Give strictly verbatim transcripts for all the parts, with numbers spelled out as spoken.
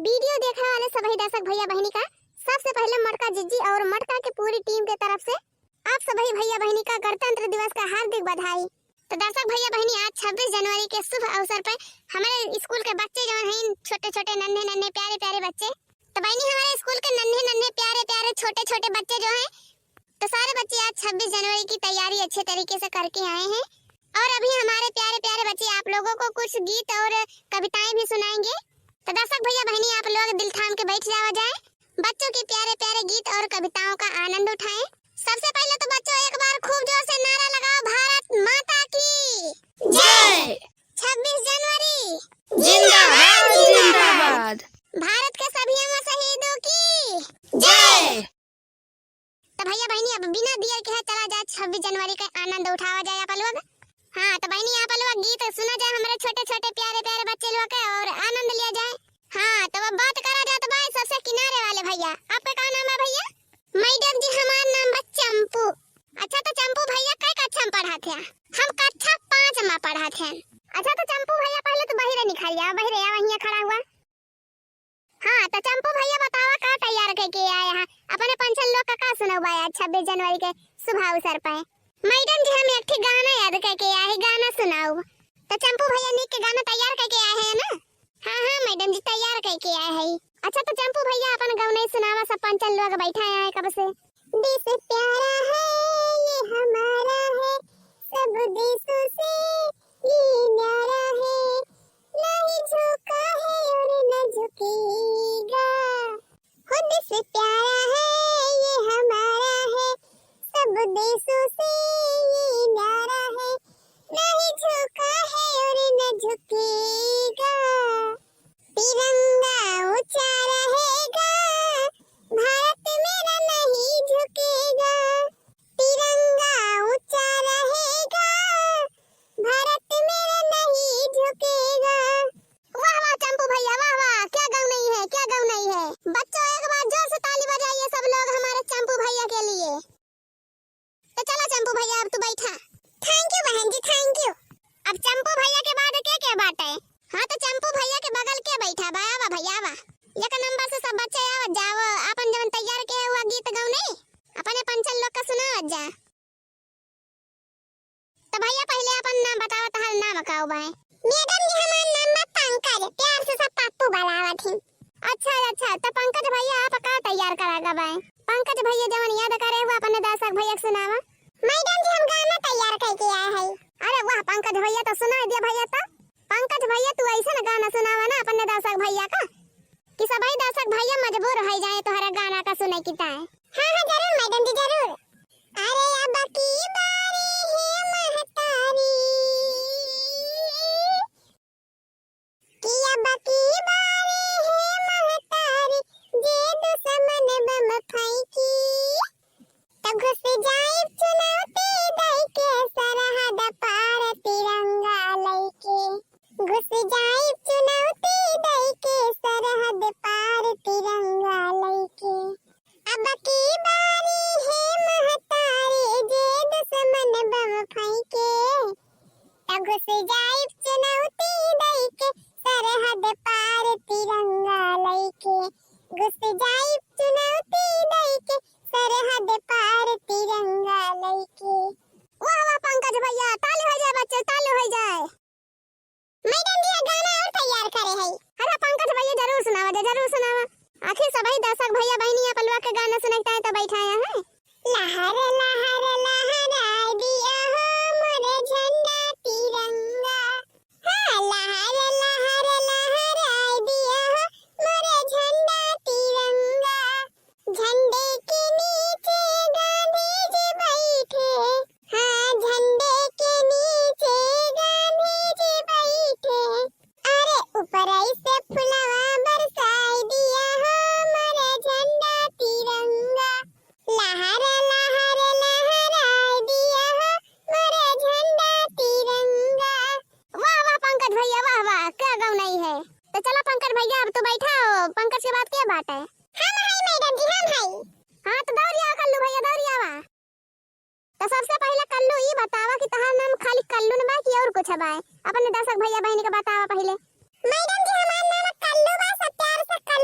वीडियो देखने वाले सभी दर्शक भैया बहिनी का सबसे पहले मोटका जिज्जी और मोटका के पूरी टीम के तरफ से आप सभी भैया बहिनी का गणतंत्र दिवस का हार्दिक बधाई। तो दर्शक भैया बहिनी, आज छब्बीस जनवरी के शुभ अवसर पे हमारे स्कूल के बच्चे जो हैं, छोटे छोटे नन्हे नन्हे प्यारे प्यारे बच्चे, तो बहिनी, हमारे स्कूल के नन्हे नन्हे प्यारे प्यारे छोटे छोटे बच्चे जो हैं, तो सारे बच्चे आज छब्बीस जनवरी की तैयारी अच्छे तरीके से करके आए हैं। और अभी हमारे प्यारे प्यारे बच्चे आप लोगों को कुछ गीत और कविताएं भी सुनाएंगे। तो दर्शक भैया बहिनी, आप लोग दिल थाम के बैठ जावा जाए, बच्चों के प्यारे प्यारे गीत और कविताओं का आनंद उठाएं। सबसे पहले तो बच्चों, एक बार खूब जोर से नारा लगाओ, भारत माता की जय। छब्बीस जनवरी जिंदाबाद, जिंदाबाद। भारत के सभी अमर शहीदों की जय। तो भैया बहिनी, अब बिना देर के है चला जाए, छब्बीस जनवरी के आनंद उठावा जाए आप लोग। हाँ, तो बहिनी, आप लोग गीत सुना जाए हमारे छोटे छोटे प्यारे प्यारे बच्चे लोग के और आनंद लिया जाए। हाँ, तो अब बात करा जाए तो भाई सबसे किनारे वाले भैया, आपका का नाम है भैया? मैडम जी, हमार नाम बा चंपू। अच्छा, तो चंपू भैया कै कक्षा में पढ़त हैं? हम कक्षा पाँच में पढ़त हैं। अच्छा, तो चंपू भैया पहले तो बहिरे निकल जाओ, बहिरे आओ, वहीं खड़ा हुआ। हाँ, तो चंपू भैया बतावा का तैयार करके आए हैं? अपने पंचन लोग का, का सुनौबा आज छब्बीस जनवरी के शुभ अवसर पे? मैडम जी, हम एक ठे गाना याद करके आए हैं, गाना सुनाओ। तो चंपू भैया नीक के गाना तैयार करके आए हैं ना? हाँ, हाँ मैडम जी, तैयार करके आए हैं। अच्छा, तो चंपू भैया अपन गौनई सुनावा, सब पंचन लोग बैठा है कब से। देश प्यारा है, ये हमारा है, सब देशों से ये न्यारा है, ना ही झुका है और ना झुकेगा। हो देश प्यारा है, ये हमारा है, सब देशों से ये न्यारा है, ना ही झुका है और ना झुकेगा। तिरंगा ऊंचा रहेगा, भारत मेरा नहीं झुकेगा। तिरंगा ऊंचा रहेगा, भारत मेरा नहीं झुकेगा। वाह वाह चंपू भैया, वाह वाह, क्या गौनई है, क्या गौनई है। बच्चों, एक बार जोर से ताली बजाइए सब लोग हमारे चंपू भैया के लिए। तो चला चंपू भैया, अब तू बैठा। Thank you बहन जी, thank you। अब चंपू भैया के बाद के के बाटे? हाँ, तो चंपू भैया के बगल के बैठा बा, आवा भैया, आवा। एक नंबर से सब बच्चे आवत जाओ, अपन जवन तैयार के हुआ गीत गौनई, अपने पंचन लोग का सुनावत जा। तो भैया, पहले अपन नाम बतावा, तहार नाम का बा? मैडम जी, हमार नाम बा पंकज, प्यार से सब पप्पू बुलावत ही। अच्छा, अच्छा, तो पंकज भैया, आप का तैयार करा गा बा? पंकज भैया जवन याद करे हुआ अपने दर्शक भैया के सुनावा। मैडम जी, हम गाना तैयार करके आए हैं। अरे वाह पंकज भैया, तो सुना दिया भैया। तो पंकज भैया, तू ऐसा ना गाना सुनावा ना अपने दर्शक भैया का, कि सभी दर्शक भैया मजबूर हो जाए तोहरा गाना का सुने की ताए। हाँ, हाँ, जरूर मैडम जी, जरूर। अरे अब की बारी है महतारी, कि अब की बारी है महतारी, जे दुश्मन बम फेंकी, त घुस जाइब चुनौती दई के सरहद पार तिरंगा लइके। घुस जाइब चुनौती दई के सरहद पार तिरंगा लइके। अब की बारी है महतारी जे दुश्मन बम फेंके। त घुस जाइब चुनौती दई के सरहद पार तिरंगा लइके। घुस जाइब चुनौती दई के सरहद पार तिरंगा लइके। वाह, वाह, पंकज भैया, ताली हो जाए बच्चे, ताली हो जाए। मैडम जी, ये गाना और तैयार करे है। अरे पंकज भैया, जरूर सुनावा जा, जरूर सुनावा। आखिर सभी दर्शक भैया बहिनी आप लोग के गाना सुनता है तो बैठाया है। लहर लहर लहराए दिया हो मोरे झंडा तिरंगा। हाँ, लहर लहर लहराए दिया हो मोरे झंडा तिरंगा। झंडे के नीचे गांधी जी बैठे। हाँ, झंडे के नीचे गांधी जी बैठे। अरे ऊपर से फुलवा बरसाए दिया हो मोरे झंडा तिरंगा। लहर लहर लहराए दिया हो मोरे झंडा तिरंगा। वाह, वाह, पंकज भैया, वाह, वाह, क्या गौनई है। तो चला पंकज भैया, अब तू बैठा हो, पंकज के बाद क्या बात है? हम हई मैडम जी, हम हई। हाँ, तो दौड़ी आवा कल्लू भैया, दौड़ी आवा। तो सबसे पहले कल्लू ई बतावा कि तहार नाम खाली कल्लू न बा कि और कुछ बा? अपने दर्शक भैया बहिनी के बतावा पहले। मैडम जी, हमार नाम कल्लू बा, सब प्यार से कल्लू।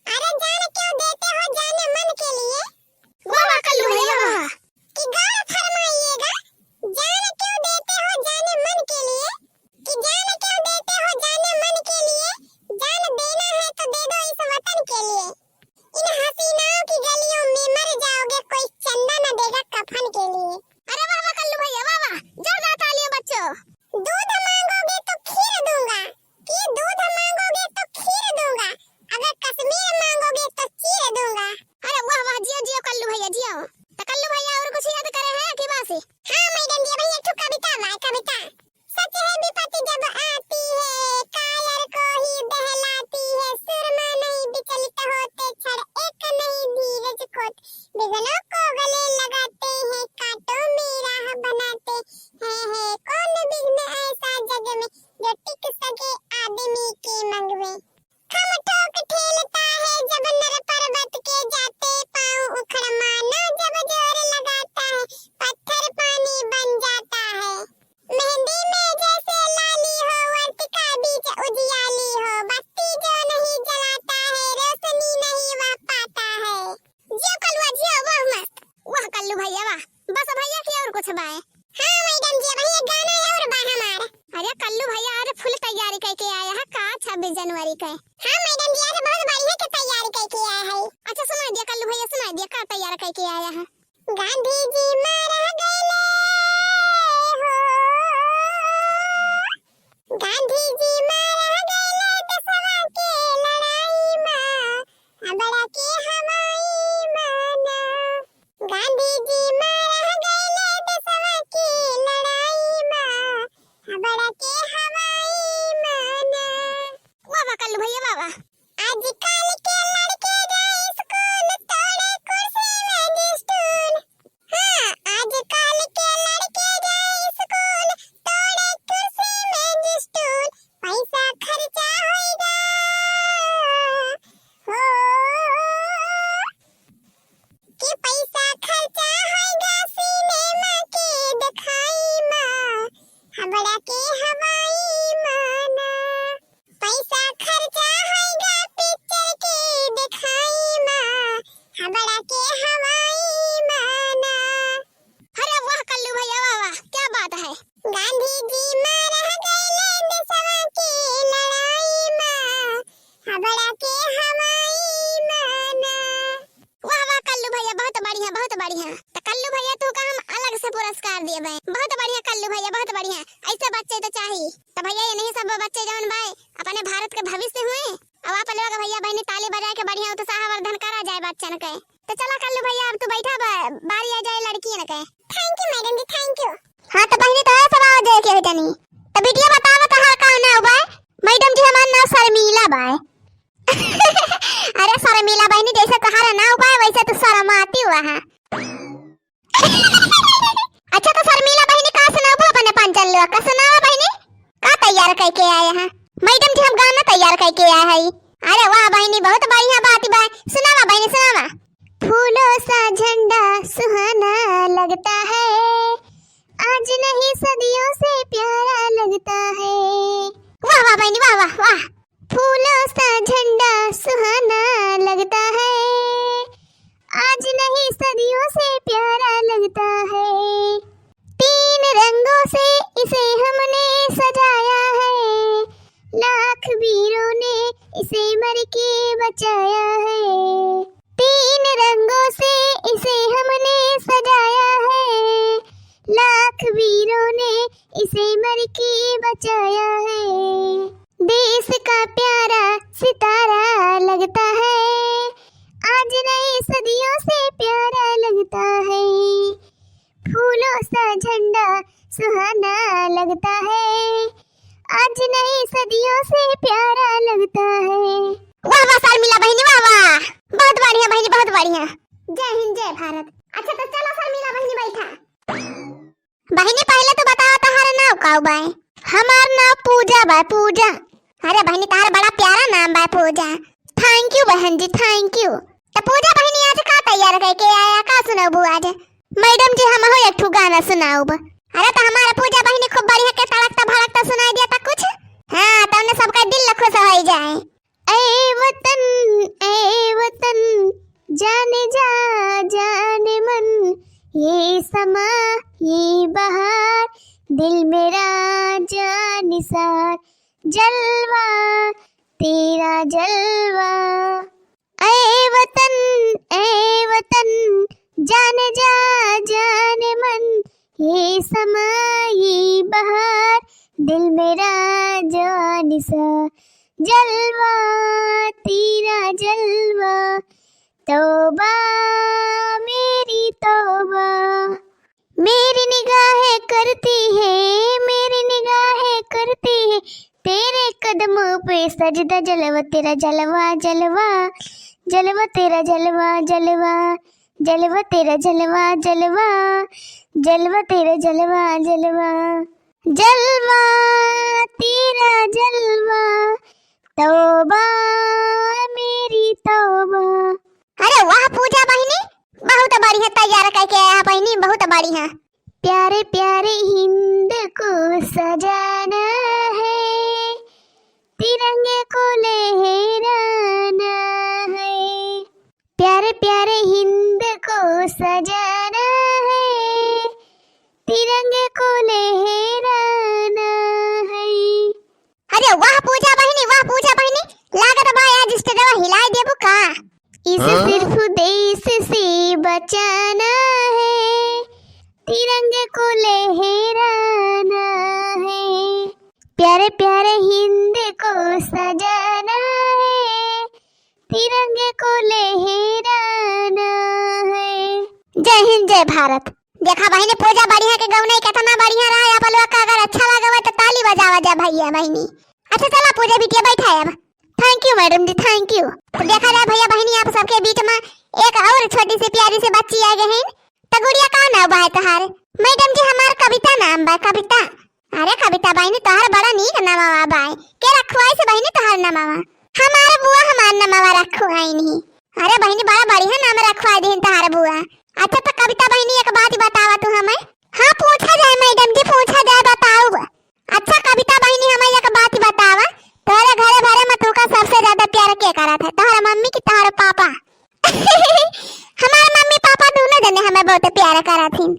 अरे जान क्यों देते हो जाने मन के लिए। वाह, वाह, कल्लू भैया, वाह। कि गाना फरमाइएगा, जान क्यों देते हो जाने मन के लिए, कि जान क्यों देते हो जाने मन के लिए, जान देना है तो दे दो इस वतन के लिए। इन हसीनाओं की गलियों में मर जाओगे, कोई चंदा न देगा कफन के लिए। अरे वाह, वाह, कल्लू भैया, वाह, वाह, जोरदार तालियां बच्चों। दूध मांगोगे तो खीर दूंगा, कि दूध मांगोगे तो खीर दूंगा, अगर कश्मीर मांगोगे तो चीर दूंगा। अरे वाह, वाह, जियो, जियो कल्लू भैया, जियो। तो कल्लू भैया और कुछ याद करे हैं कि बस? हाँ मैडम जी, अभी एक ठो कविता बा, कविता। सच है विपत्ति जब आती है, कायर को ही बहलाती है, सुरमा नहीं विचलित होते, क्षण एक नहीं धीरज खोते, विघ्नों को गले लगाते हैं, कांटों में राह बनाते हैं, है कौन विघ्न ऐसा जग में, जो टिक सके आदमी के मंग में। खम ठोक ठेलता है जब नर पर्वत के जाते, पाँव उखड़ मानो जब जोर लगाता है, पत्थर पानी बन जाता है। मेहंदी में जैसे लाली हो, वर्तिका बीच उजियाली हो, बत्ती जो नहीं जलाता है, रोशनी नहीं वह पाता है। जियो कलुआ जियो, वाह मस्त। वाह कल्लू भैया वाह। बस भैया कि और कुछ बाय? हाँ मैडम जी, अबहीं एक गाना और बा हमार। अरे कल्लू भैया आज full तैयारी कइके आया है का छब्बीस जनवरी के? हाँ मैडम जी, आज बहुत बढ़िया के तैयारी कइके आया है। अच्छा सुनाइ दिया कल्लू भैया, सुनाइ दिया का तैयार कइके आया है। गांधी जी मर गइले हो, गांधी जी मर गइले देशवा के लड़ाई में, हाबड़ा के हवाई में ना। गांधी जी मर गइले देशवा के लड़ाई में, हाबड़ा के हवाई में ना। वाह, वाह, कल्लू भैया, वाह, वाह। आजकल के लड़के जाए स्कूल, तोड़े कुर्सी में stool। हाँ, आजकल के लड़के जाए स्कूल, तोड़े कुर्सी में stool, पैसा खर्चा होइगा, हो, कि पैसा खर्चा होइगा सिनेमा के देखाई मा, हाबड़ा के हवाई मा ना। पैसा खर्चा होइगा पिक्चर के देखाई मा, हाबड़ा के हवाई मा ना। अरे वाह कल्लू भैया, वाह, वाह, क्या बात है। गांधी जी मर गइले देशवा के लड़ाई मा, हाबड़ा के हवाई मा ना। वाह, वाह, कल्लू भैया, बहुत बढ़िया, बहुत बढ़िया। त कल्लू भैया, तू का हम अलग से पुरस्कार दिए बाय। बहुत बढ़िया कल्लू भैया, बहुत बढ़िया। ऐसे बच्चे तो चाही। त भैया, ये नहीं सब बच्चे जौन बाय, अपने भारत के भविष्य हुए। अब आप लोग भैया बहिनी ताली बजाए के बढ़िया उत्साहवर्धन करा जाए बच्चन के। त चला कल्लू भैया, अब तू बैठा बा-, बारी आ जाए लड़कियन के। Thank you madam ji, thank you। हाँ, त बहिनी, तोहरे सब आवाज देखे बेटनी। त बिटिया बतावा, तोहार का नाव बाय? मैडम जी, हमार नाव शर्मिला बाय। अरे शर्मिला बहिनी, जैसे तोहार नाव बाय, वैसे तू शर्माती हुआ है। अच्छा, त शर्मिला बहिनी, का सुनाबू अपने पंचन लोग का? सुनावा बहिनी, का तैयार कइके आए हैं? मैडम जी, हम गाना तैयार कइके आए हैं। अरे वाह बहिनी, बहुत बढ़िया बात बा। सुनावा बहिनी, सुनावा। फूलों सा झंडा सुहाना लगता है, आज नहीं सदियों से प्यारा लगता है। वाह, वाह बहिनी, वाह, वाह, वाह। फूलों सा झंडा सुहाना लगता है, आज नहीं सदियों से प्यारा लगता है। तीन रंगों से इसे हमने सजाया है, लाख वीरों ने इसे मर के बचाया है। तीन रंगों से इसे हमने सजाया है, लाख वीरों ने इसे मर के बचाया है। देश का प्यारा सितारा लगता है, आज नई सदियों से प्यारा लगता है। फूलों सा झंडा सुहाना लगता है, आज नई सदियों से प्यारा लगता है। वाह, वाह, शर्मिला बहिनी, वाह, वाह। बहुत बढ़िया बहिनी, बहुत बढ़िया। जय हिंद, जय भारत। अच्छा, त चला शर्मिला बहिनी, बैठा। बहिनी, पहिले तू बतावा, तोहार नाव का बाय? हमार नाव पूजा बाय, पूजा। अरे बहिनी, तोहार बड़ा प्यारा नाम बाय, पूजा। Thank you बहन जी, thank you। त पूजा बहिनी, आज का तैयार कइके आया, का सुनाबू आज? मैडम जी, हमहू एक ठो गाना सुनाउब। अरे त हमार पूजा बहिनी खूब बढ़िया के तड़कता भड़कता सुनाई दिया त कुछ। हाँ, तउने सबका दिल खुश होइ जाए। ए वतन, ए ये समा, ये बहार, दिल मेरा जानिसार, जलवा, तेरा जलवा। ऐ वतन, ऐ वतन, जान जा, जान मन, ये समा, ये बहार, दिल मेरा जानिसार, जलवा, तेरा जलवा, तौबा, मेरी तौबा। मेरी निगाहें करती है, मेरी निगाहें करती है, तेरे कदमों पे सजदा, जलवा, तेरा जलवा, जलवा, जलवा, तेरा जलवा, जलवा, जलवा, तेरा जलवा, जलवा, जलवा, तेरा जलवा, जलवा। जलवा, तेरा जलवा, तौबा, मेरी तौबा। अरे वाह पूजा बहिनी, बहुत बढ़िया तैयार करके आया बहिनी, बहुत बढ़िया। प्यारे प्यारे हिंद को सजाना है, तिरंगे को लहराना है। प्यारे प्यारे हिंद को सजाना है, तिरंगे को लहराना है। अरे वाह पूजा बहिनी, वाह पूजा बहिनी, लागत बा आज स्टेजवा हिलाए देबू का? इसे हाँ? सिर्फ देश से बचाना है, तिरंगे को लहराना है, प्यारे प्यारे हिंद को सजाना है, तिरंगे को लहराना है। जय हिंद, जय भारत। देखा बहिनी, पूजा बढ़िया के गौनई केतना बढ़िया रहा। आप लोग का अगर अच्छा लगा हुआ तो ताली बजावा जा भैया बहिनी। अच्छा चला पूजा बिटिया बैठा है अब। Thank you madam ji, thank you। तो देखा जाए भैया बहिनी, आप सबके बीच में एक और छोटी सी प्यारी सी बच्ची आ गई है। तो गुड़िया का नाम बा तोहार? Madam जी हमार कविता नाम बा, कविता। अरे कविता बहिनी, तोहार बड़ा नीक नमवा बाय। के रखवाई से बहिनी तोहार नमवा? हमार बुआ हमार नमवा रखवाइन ही। अरे बहिनी, बड़ा बढ़िया नाम रखवाई दिन तोहार बुआ। अच्छा तो कविता बहिनी, एक बात बतावा तू हमें। हाँ पूछा जाए madam जी, पूछा जाए, बताओ। अच्छा कविता बहिनी, हमें एक बात बतावा, तोहरे घरे भरे में तू का सबसे ज्यादा प्यार के करत है, तोहरा मम्मी की तोहरा पापा? हमार मम्मी पापा दोनों जने हमें बहुत प्यार करत हिन।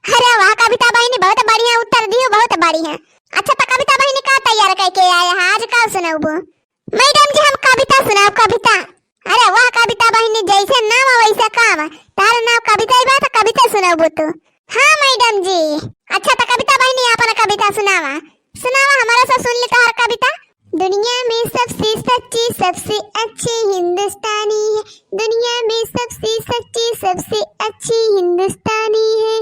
अरे वाह कविता बहिनी, बहुत बढ़िया उत्तर दियो, बहुत बढ़िया। अच्छा तो कविता बहिनी का तैयार करके आए हैं, आज का सुनाबो? Madam जी हम कविता सुनाब, कविता। अरे वाह कविता बहिनी, जैसे नाम है वैसे काम। तार नाम कविता ही बा तो कविता सुनाबो तू। हाँ madam जी। अच्छा तो कविता बहिनी अपन कविता सुनावा, सुनावा हमारा सब सुन ले तोहार कविता। दुनिया में सबसे सच्ची, सबसे अच्छी हिंदुस्तानी है। दुनिया में सबसे सच्ची, सबसे अच्छी हिंदुस्तानी है।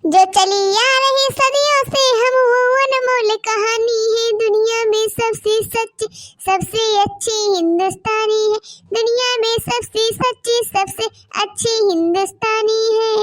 जो चली आ रही सदियों से हम वो अनमोल कहानी है। दुनिया में सबसे सच्ची, सबसे अच्छी हिंदुस्तानी है। दुनिया में सबसे सच्ची, सबसे अच्छी हिंदुस्तानी है।